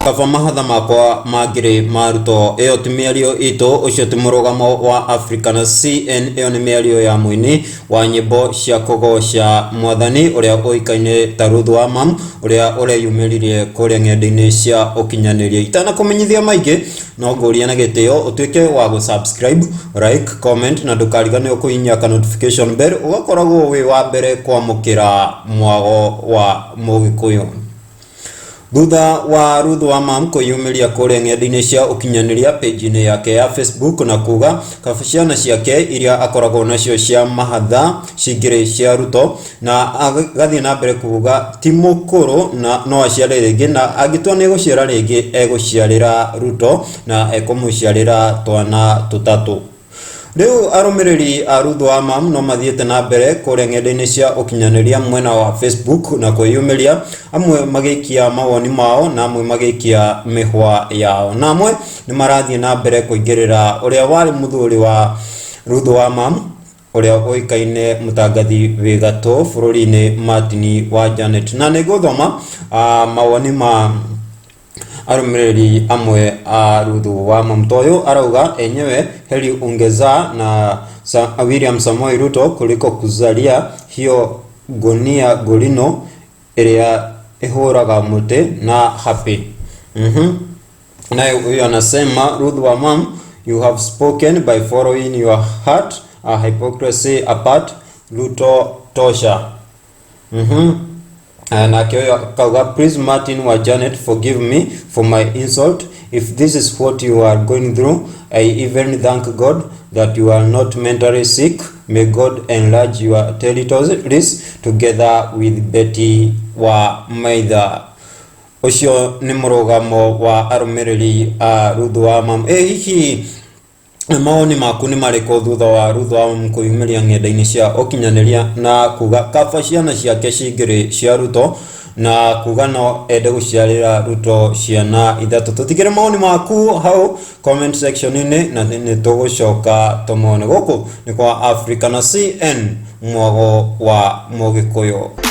Kaba mahatha makwa mangĩrĩ ma Ruto. Ĩyo ti mĩario itũ, ũcio ti mũrũgamo wa Africa na CN, ĩyo nĩ mĩario ya mũini wa nyĩmbo cia kũgoca mwathani ũrĩa ũĩkaine ta Ruth wa Mam, ũrĩa ũreyumĩririe kũrĩa ng'enda-inĩ cia ũkinyanĩria. Itanakũmenyithia maingĩ, no ngũrie na gĩtĩo ũtuĩke wa gũ subscribe, like, comment na ndũkariganĩrwo kũhihinya ka notification bell ũgakoragwo wĩ wa mbere kwamũkĩra mwago wa Mũgĩkũyũ. Thutha wa Ruth wa Mam kwĩyumĩria kũrĩa ng'enda-inĩ cia ũkinyanĩria page-inĩ yake ya Facebook na kuga kaba ciana ciake iria akoragwo nacio cia mahatha cingĩrĩ cia Ruto na agathiĩ na mbere kuga ti mũkũrũ na no aciare rĩngĩ na angĩtua nĩ gũciara rĩngĩ egũciarĩra Ruto na ekũmũciarĩra twana tũtatũ. Rĩu arũmĩrĩri a Ruth wa Mam no mathiĩte na mbere kũrĩa ng'enda-inĩ cia ũkinyanĩria mwena wa Facebook na kwĩyumĩria, amwe magĩikia mawoni mao na amwe magĩikia mĩhwa yao, na amwe nĩ marathiĩ na mbere kũingĩrĩra ũrĩa warĩ mũthuri wa Ruth wa Mam ũrĩa ũĩkaine mũtangathi wĩ gatũ bũrũri-inĩ Martin wa Janet. Na nĩ ngũthoma mawoni ma arũmĩrĩri amwe a Ruthu wa Mamtoyo arauga enyewe heri ungezaa na William Samoei Ruto kuliko kuzalia hiyo gunia ngũrinũ ĩrĩa ĩhũraga mũtĩ na happy. Naye huyu anasema Ruth wa Mam, you have spoken by following your heart, a hypocrisy apart, Ruto tosha. Nake ũyũ akauga please Martin wa Janet forgive me for my insult if this is what you are going through I even thank God that you are not mentally sick may God enlarge your territories together with Betty wa Maitha ũcio nĩ mũrũgamo wa arũmĩrĩri a Ruth wa Mam. Ĩ hihi mawoni maku nĩ marĩkũ thutha wa Ruth wa Mam kwĩyumĩria ng'enda-inĩ cia ũkinyanĩria na kuga kaba ciana ciake cingĩrĩ cia Ruto na kuga no ende gũciarĩra Ruto ciana ithatũ? Tũtigĩre mawoni maku hau comment section-inĩ na nĩ tũgũcoka tũmone. Gũkũ nĩ kwa Africa na CN mwago wa Mũgĩkũyũ.